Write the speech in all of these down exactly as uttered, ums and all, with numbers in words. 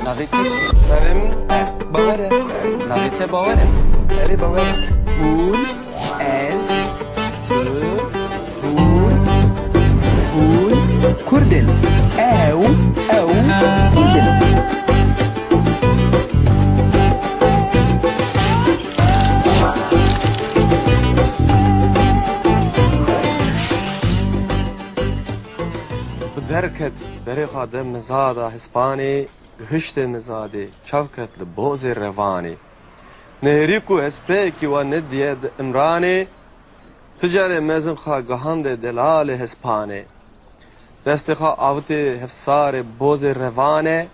Navê te çi? Navê min Bawer e. Navê te Bawer e? Erê, Bawer e. Hûn, ez, tu, hûn, hûn Kurd in. Ew, ew Kurd in. Bi derket berê xwe de mizada Hispanê, gihiştê mizadê, çav ket li bozê revanê. Nehêrî ku hespeyekî wa nediye di Imranê, ti carê mezin xwe gihande delalê Hispanê. Destê xwe avitê hevsarê bozê revanê,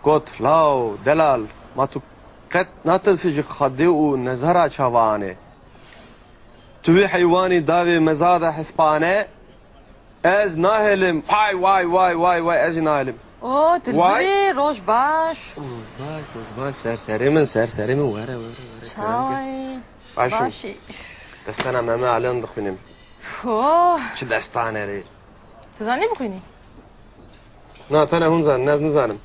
got, law, delal, ma tu qet natirsî ji Xwedê û nezara çavanê? Tu wî heywanî davê mezada Hispanê, ez nahêlim. Hay, way, way, way, way, ez jî nahêlim. O, Dilbirî, roj baş. Roj baş, roj baş, serserê min, serserê min, were, were, were. Çay. Baş û. Başî. Destana Meme Aliyan dixwînim. Ho. Çi destane rê. Tu zanî bixwînî? Na, tene hûn zanin, ez nizanim.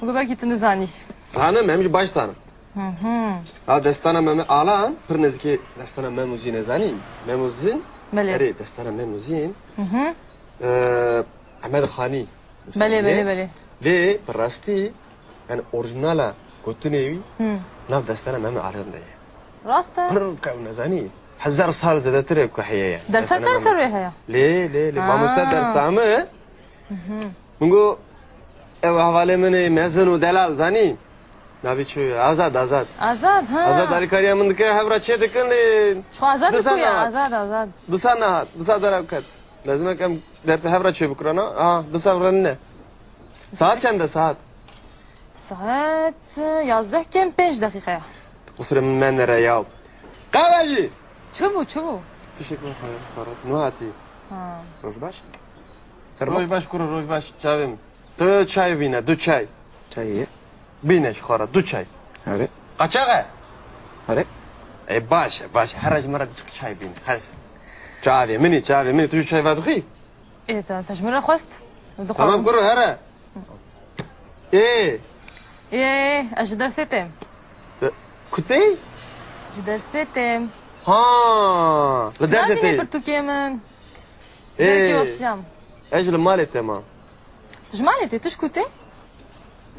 Û belkî tu nizanî. Zanim, em jî baş zanim. Hı hı. Ha, destana Meme Alan, pir nêzîkî destana Mem Uzînê zanî. Mem Uzîn, Belê. Erê, destana Mem Uzîn. Hı hı. Ee, Ehmed Xanî. Belê, belê, belê. Lê, bi rastî, yani orijinala gotinê wî, Hı. nav destana Meme Alan de ye. Rast e. Pir qewne zanî. Hezar sal zêdetir e ku heye ye. Dersa te ser wê heye? Lê, lê, lê. Ha. Mamoste ders da min. Hı hı. Min got, ew hevalê min ê mezin û delal zanî. Navê çi ye? Azad, Azad. Azad, ha. Azad alîkariya min dike, hev re çê dikin lê. Xwe Azad disa diku ya, nehat. Azad, Azad. Disa nehat, disa derew ket. Lazim e em derse hev re çê bikirana. Ha, disa re ne. Saet çend e saet? Saet yazdeh kêm pênc deqîqe ya. Qusirê min menere ya. Qewecî! Çi bû, çi bû? Tiştek min xwe xwarat. Nû hatî. Ha. Roj baş. Roj baş kuro, roj baş çavê min. Tu çay bîne, du çay. Çayê ye. Bîne ji xwe re, du çay. Erê. Qaçax e? Erê. Ê, baş e, baş e. Here ji min re çay bîne. Hez. Çavê min î, çavê min î. Tu jî çay vedixwî? Ê, te, te ji min re xwest. Ez dixwazim. Tamam, kuro, here. Ê. Ê, ez ji dersê têm. E, ku tê? Ji dersê têm. Ha, li dersê tê. Nabînî pirtûkê min. Ê. Belkî wesiyam. Ez ji li malê te ma. Tu ji malê tê, tu ji ku tê?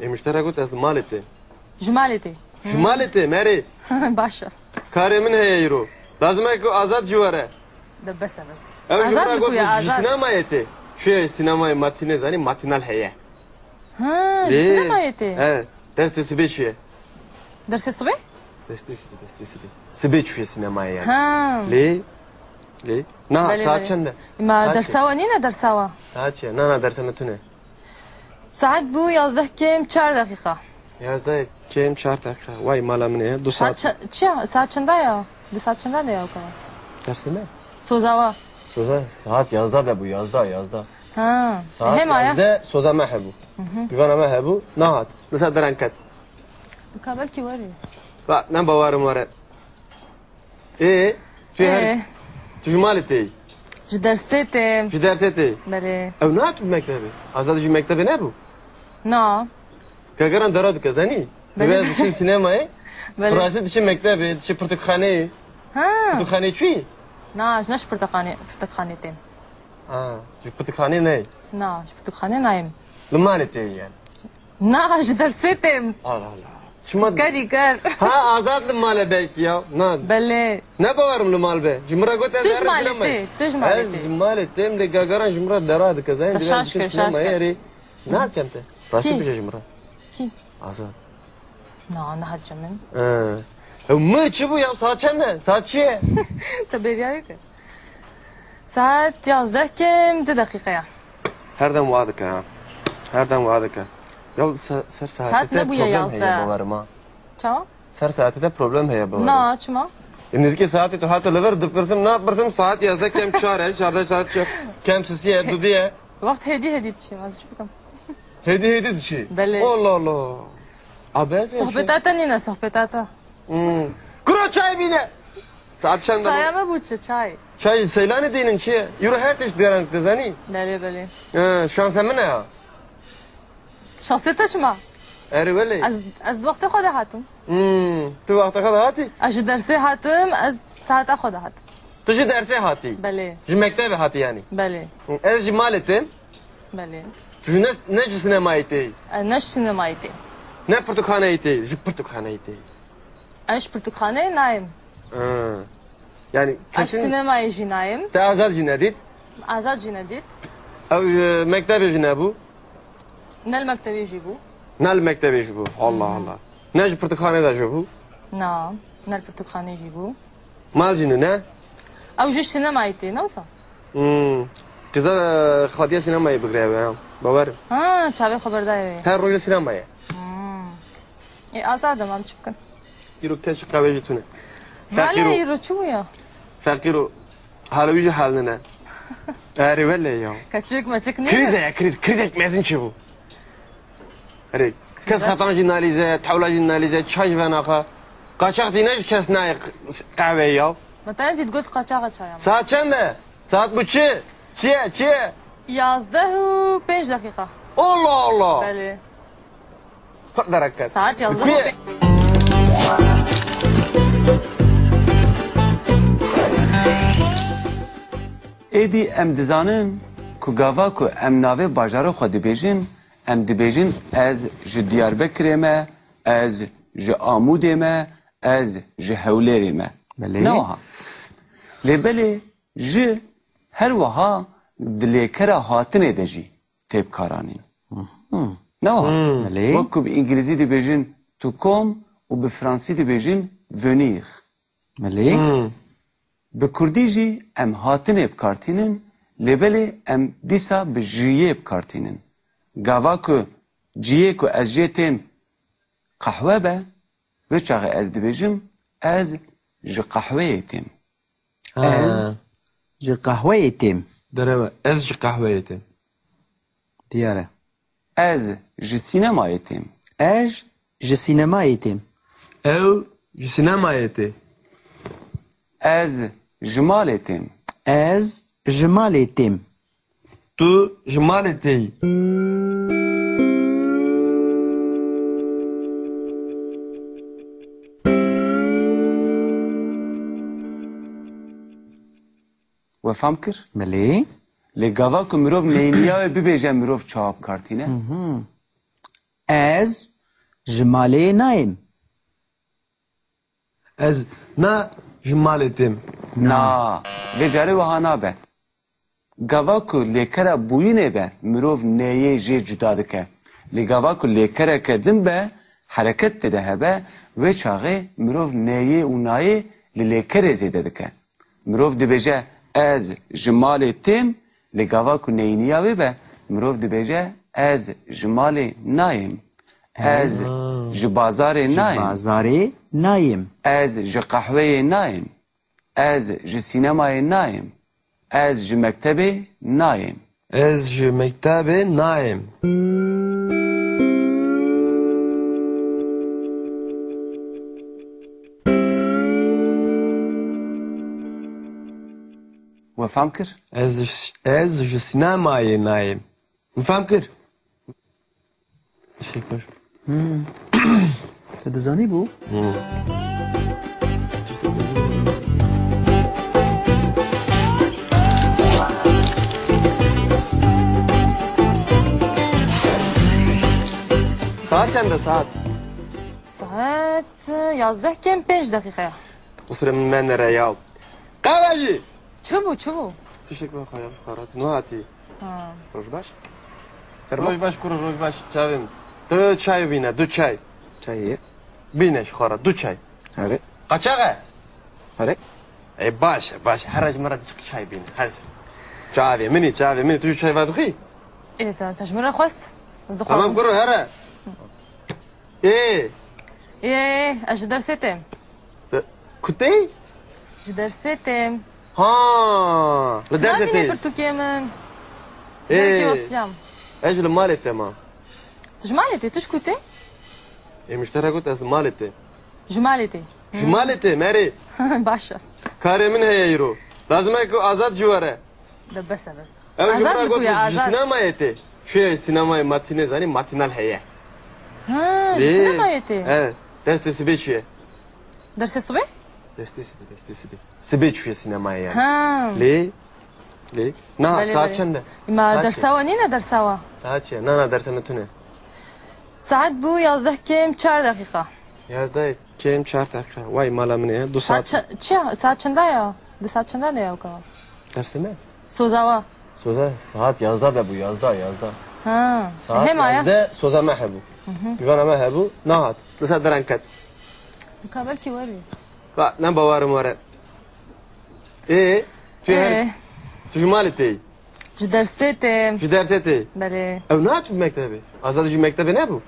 Ê, miştera got ez li malê tê. Ji malê tê. Ji malê tê, merê. Baş e. Karê min heye îro. Lazim e ku Azad jî were. De bes e, bes. Ew ji min re got ji sînemayê tê. Çûye sînemayê matînê, zanî matînal heye. Ha, ji sînemayê tê. He, destê sibê çûye. Dersê sibê? Destê sibê, destê sibê. Sibê çûye sînemayê yani. Ha. Lê, lê. Na, saet çend e? Ma dersa we nîne dersa we? Saet çi ye? Na, na, dersa me tune. Saet bû yazdeh kêm çar deqîqa. Yazdeh kêm çar deqîqa. Vay mala min e. Du saet. Saet çi-, çi ya? Saet çenda ya? Di saet çenda de ya o kadar? Dersê me? Soza wa. Soza, saet yazdeh de bû, yazdeh, yazdeh. Ha. Saet hema ya. Yazdeh soza me hebû. Hı hı. Pîvana me hebû, nahat. Disa deran ket. Ka belkî were. Ba, ne bawerim were. Ê, tu her, Ê. Tu ji malê tê? Ji dersê tê. Ji dersê tê? Belê. Ew nehat bi mektebê? Azad ji mektebê nebû? Na. Gagaran dera dike, zanî? Belê. Dibê ez diçim sînemayê. Belê. Rastî diçim mektebê, diçim pirtûkxaneyê. Ha. Pirtûkxaneyê çûyî? Na, ji ne ji pirtûkxanê, pirtûkxanê têm. Ha, ji pirtûkxanê neyê? Na, ji pirtûkxanê nayêm. Li malê tê yani? Na, ji dersê têm. Allah Allah. Çima? Kerî ker. Ha, Azad li malê belkî ya. Na. Belê. Ne bawerim li mal be. Ji min re got ez herim sînemayê. Tu ji malê tê, tu ji malê tê. Ez ji malê têm lê Gagaran ji min re dera dike. Zaten divê ez diçim sînemayê erê. Nahat cem te. Rastî bije ji min re. Kî? Azad. Na, nehat cem min. Ee. Ew mi çi bû ya? Saet çend e? Saet çi ye? Te bêriya wê kir. Saet yazdeh kêm du deqîqe ya. Her dem wa dike ha. Her dem wa dike. Ya se-, ser saetê te... Saet nebûye problem heye yazdeh. Bawerim ha. Çawa? Ser saetê te problem heye bawerim. Na, çima? E, nêzîkî saetê tu hate li vir dipirsim, napirsim, saet yazdeh kêm çar e, çardeh saet çar. Kêm sisî ye, dudî ye. Wext hêdî hêdî diçî, ez çi bikim? Hêdî hêdî diçî? Belê. Allah Allah. Abi ez... Sohbeta te nîne, sohbeta te. Hmm. Kuro çay bîne. Saet çend e? Çaya me bû çi, çay? Çay Seylanê dînin çi ye? Îro her tişt deran dizanî? Belê, belê. He, şansa min e ya. Şansê te çima? Erê welê. Ez, ez wextê xwe de hatim. Hmm, tu wextê xwe de hatî? Ez ji dersê hatim, ez saeta xwe de hatim. Tu ji dersê hatî? Belê. Ji mektebê hatî yanî? Belê. Ez ji malê têm. Belê. Tu ji ne, ne ji sinemayê tê? Ez ne ji sinemayê tê. Ne pirtûkxaneyê tê, ji pirtûkxaneyê tê. Ez ji pirtûkxaneyê nayêm. Ha. Yani Ez kesin sinemayê jî nayêm. Te Azad jî nedît? Azad jî nedît. Ew, e, mektebê jî nebû? Ne li mektebê jî bû. Ne li mektebê jî bû. Allah Allah. Ne ji pirtûkxanê de jî bû? Na, ne li pirtûkxanê jî bû. Mal jî ne? Ew jî sinemayê tê, ne wisa? Hmm. Qîza, e, xwediya sinemayê bigire ew, ha. Bawer. Ha, çavê xwe berdayê wê. Her roj sinemayê. Hmm. Ê, Azad e, em çi bikin? Îro kes ji qehwê jî tune. Valla Feqîro. Îro çi bû ya? Feqîro. Hala wî jî hal nine. Erê wele ya. Keçik meçik niye? Krize ya, kriz, krizek mezin çi bû? Erê, kes Kaç? Xetan jî nalîze, tewla jî nalîze, çay jî venaxa. Qaçax tîne ji kes nayê qehweyê ya. Meten zî digot qaçaxa çaya. Saat çend e? Saat bu çi? Çi ye? Çi ye? Yazdeh û pênc deqîqa. Allah Allah! Belê. Pir dereket. Saat yazdeh û pênc. Êdî em dizanin ku gava ku em navê bajarê xwe dibêjin, em dibêjin ez ji Diyarbekirê me, ez ji Amûdê me, ez ji Hewlêrê me. Belê. Ne wiha. Lê belê ji her wiha di lêkera hatinê de jî tê bikaranîn. Mhm. Ne wiha? Hmm. Belê. Wek ku bi îngilîzî dibêjin to come û bi fransî dibêjin venir. Belê. Hmm. Bi kurdî jî em hatinê bi kar tînin, lê belê em dîsa bi jiyê bi kar tînin. Gava ku ciyê ku ez jê têm qehwe be, wê çaxê ez dibêjim, ez ji qehweyê têm. Ha. Ez ji qehweyê têm. Derew e. Ez ji qehweyê têm. Diyar e. Ez ji sînemayê têm. Ez ji sînemayê têm. Ew ji sînemayê tê. Ez ji malê têm. Ez ji malê têm. Tu ji malê têyî. We fam kir? Belê. Lê gava ku mirov neyniya wê bibêje, mirov çawa bi kar tîne? Mhm. Ez ji malê nayêm. Ez na ji malê têm. Na. Vê carê wiha nabe. Gava ku lêkera bûyînê be, mirov neyê jê cuda dike. Lê gava ku lêkereke din be, hereket tê de hebe, wê çaxê mirov neyê û nayê li lêkerê zêde dike. Mirov dibêje, ez ji malê têm, lê gava ku neyniya wê be, mirov dibêje, ez ji malê nayêm. Ez Ha. ji bazarê Ji nayêm. bazarê nayêm. Ez ji qehweyê nayêm. Ez ji sînemayê nayêm. Ez ji mektebê nayêm. Ez ji mektebê nayêm. We fam kir? Ez ji, ez ji sînemayê nayêm. Min fam kir? Tiştek baş. Hmm. Te dizanî bû? Hmm. Saat çend e saat? Saet, e, yazdeh kêm pênc deqîqe ye. Qusure min menere ya. Qewejî! Çi bû, çi bû? Tiştek min xwe ya xwe rat. Nuhatî. Ha. Roj baş. Roj baş kuro, roj baş. Çavê min. Tu çay bîne, du çay. Çayê? Bîne ji xwe re, du çay. Erê. Qaçax e? Erê. Ê, baş e, baş e. Here ji min re çay bîne. Hez. Çavê min î, çavê min î. Tu jî çay vedixwî? Ê, te, te ji min re xwest. Ez dixwazim. Tamam kuro, here. Ê. Ê, ê, ez ji dersê têm. Ku tê? Ji dersê têm. Ha, li dersê tê. Nabînî pirtûkê min. Ê. Derekê wesiyam. Ez ji li malê têm a. Tu ji malê tê, tu ji ku tê? Ê, min ji te re got ez li malê têm. Ji malê tê. Ji malê têm, erê. Baş e. Karê min heye îro. Lazim e ku Azad jî were. De bes e, bes. Ew ji min re got, ji sînemayê tê. Çi ye sînemayê matîne zanî, matînal heye. Ha, ji Lê, sinemayê tê. Evet. Destê sibê çi ye? Dersê sibê? Destê sibê, destê sibê. Sibê çûye sinemayê yani. Ha. Lê, lê. Na, Belê, saat belê. çend e? Ma Saat dersa çi? wa nîne dersa wa? Saat çi ye? Na, na, dersa me tune. Saat bû yazdeh kêm çar deqîqa. Yazdeh kêm çar deqîqa. Vay mala min e. Du Saat saat. çe-, çi ya? Saat çenda ya? Di saat çenda ne ya o kadar? Dersê me? Soza wa. Soza saat yazda de bû, yazda, yazda. Ha. Saat Hema ya. yazda soza me hebû. Hı hı. Jivana me hebû, nahat. Li ser deran ket. Ka belkî were. Ba, ne bawerim were. Ê, tu her, Ê. tu ji malê tê. Ji dersê tê. Ji dersê tê. Belê. Ew nahat bi mektebê. Azad ji mektebê nebû.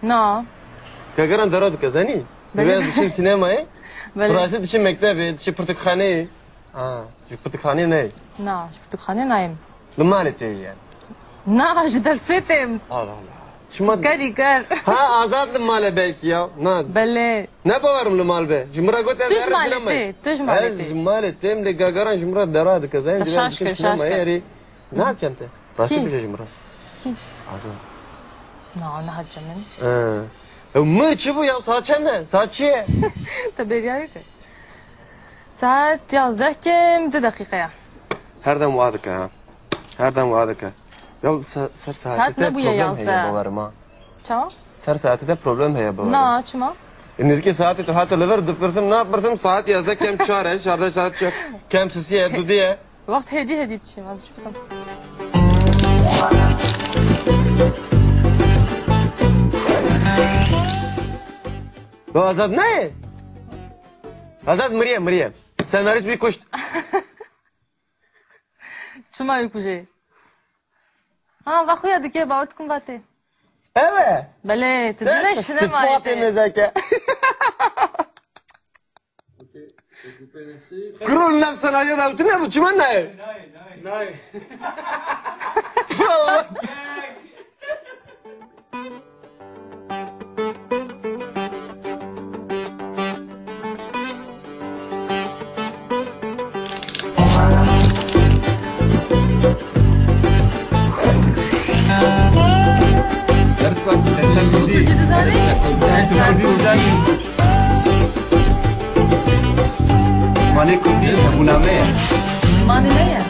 Na. Kagaran dera dike, zanî? Belê. Divê ez diçim sînemayê. Belê. Rastî diçim mektebê, diçim pirtûkxaneyê. Ha, ji pirtûkxanê neyê. Na, ji pirtûkxanê nayêm. Li malê tê yani. Na, ji dersê têm. Allah Allah. Çima? Kerî ker. Ha, Azad li malê belkî ya. Na. Belê. Ne bawerim li mal be. Ji min re got ez Tu ji herim malê sinemayê. tê, tu ji malê Ez tê. ji malê têm lê Gagaran ji min re dera dike. Zaten Te divê şaş kir, şaş kir. Naçem te. Rastî Kî? bije ji min re. Kî? Azad. Na, ne hacem min. Ee. Ew mir çi bû ya? Saat çend e? Saat çi ye? Te bêriya wî kir. Saet yazdeh kêm du deqîqe ye. Her dem wa dike ha. Her dem wa dike. Ya se-, ser saetê Saet te nebûye problem heye yazdeh. bawerim ha. Çawa? Ser saetê te problem heye bawerim. Na, çima? E, nêzîkî saetê tu hate li vir dipirsim, napirsim, saet yazdeh kêm çar e, şardeh saet çar, kêm sisiye, dudî ye. Wext hêdî hêdî diçim, ez çi bikim? Ba Azad neyê? Azad miriye, miriye. Senarîst wî kuşt. Çima wî kujê? Ha, va xuya dike, bawer dikim va tê. Ew e? Belê, tu dibêje sinemayê Sifatê tê. nezeke. Kuro li nav senaryo de tu nebû, çima nayê? Nayê. Wallah. Dersa Kurdî dizanî? Dersa Kurdî dizanî? Zimanê Kurdî hebûna me ye. Zimanê me ye.